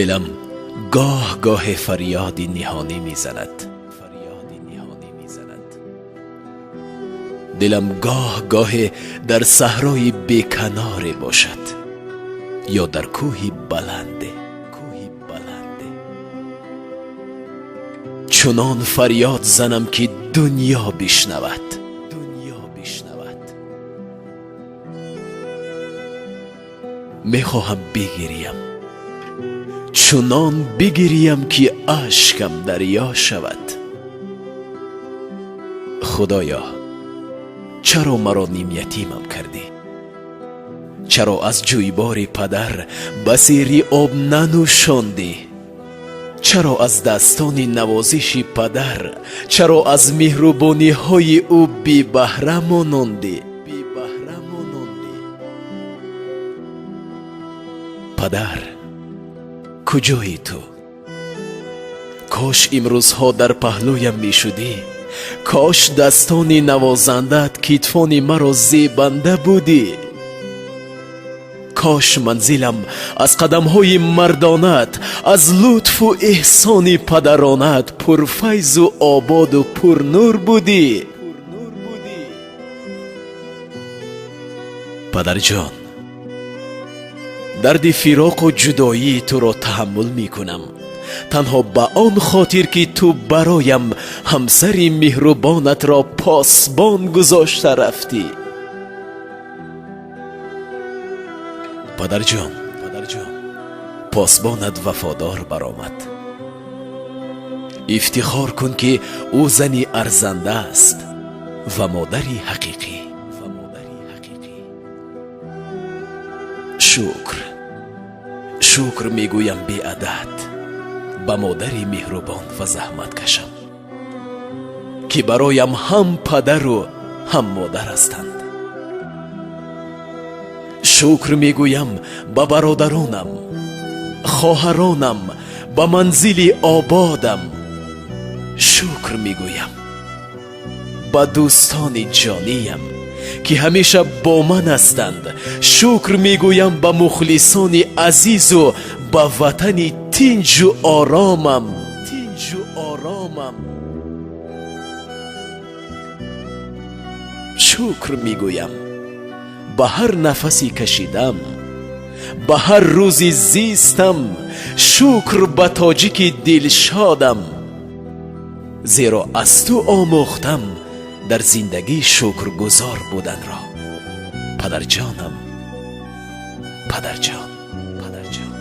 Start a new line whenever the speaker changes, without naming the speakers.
Дилам гоҳ гоҳе фарёди ниҳонӣ мезанад. Дилам гоҳ гоҳе дар саҳрои беканоре бошад ё дар кӯҳи баланде. Чунон фарёд занам ки дунё бишнавад. Мехоҳам бигирям, чунон бигирям ки ашкам дарё шавад. Худоё, чаро маро нимятимам кардӣ? Чаро аз ҷӯйбори падар ба сери об нанӯшондӣ? Чаро аз дастони навозиши падар, чаро аз меҳрубониҳои ӯ бебаҳра монондӣ? Падар, куҷои ту? Кош имрӯзҳо дар паҳлӯям мешудӣ. Кош дастони навозандаат китфони маро зебанда будӣ. Кош манзилам аз қадамҳои мардонаат, аз лутфу эҳсони падаронаат пурфайзу ободу пурнур будӣ. Падарҷон, дарди фироқу ҷудоии туро таҳаммул мекунам танҳо ба он хотир ки ту бароям ҳамсари меҳрубонатро посбон гузошта рафтӣ. Падарҷон, посбонат вафодор баромад. Ифтихор кун ки ӯ зани арзанда аст ва модари ҳақиқӣ. Шукр, шукр мегӯям беадад ба модари меҳрубон ва заҳматкашам ки бароям ҳам падару ҳам модар ҳастанд. Шукр мегӯям ба бародаронам, хоҳаронам, ба манзили ободам. Шукр мегӯям ба дӯстони ҷониям ки ҳамеша бо ман ҳастанд. Шукр мегӯям ба мухлисони азизу ба ватани тинҷу оромам. Шукр мегӯям ба ҳар нафасе кашидам, ба ҳар рӯзи зистам. Шукр ба тоҷики дилшодам, зеро аз ту омӯхтам дар зиндагӣ шукргузор буданро. Падарҷонам, падарҷон, падарҷон.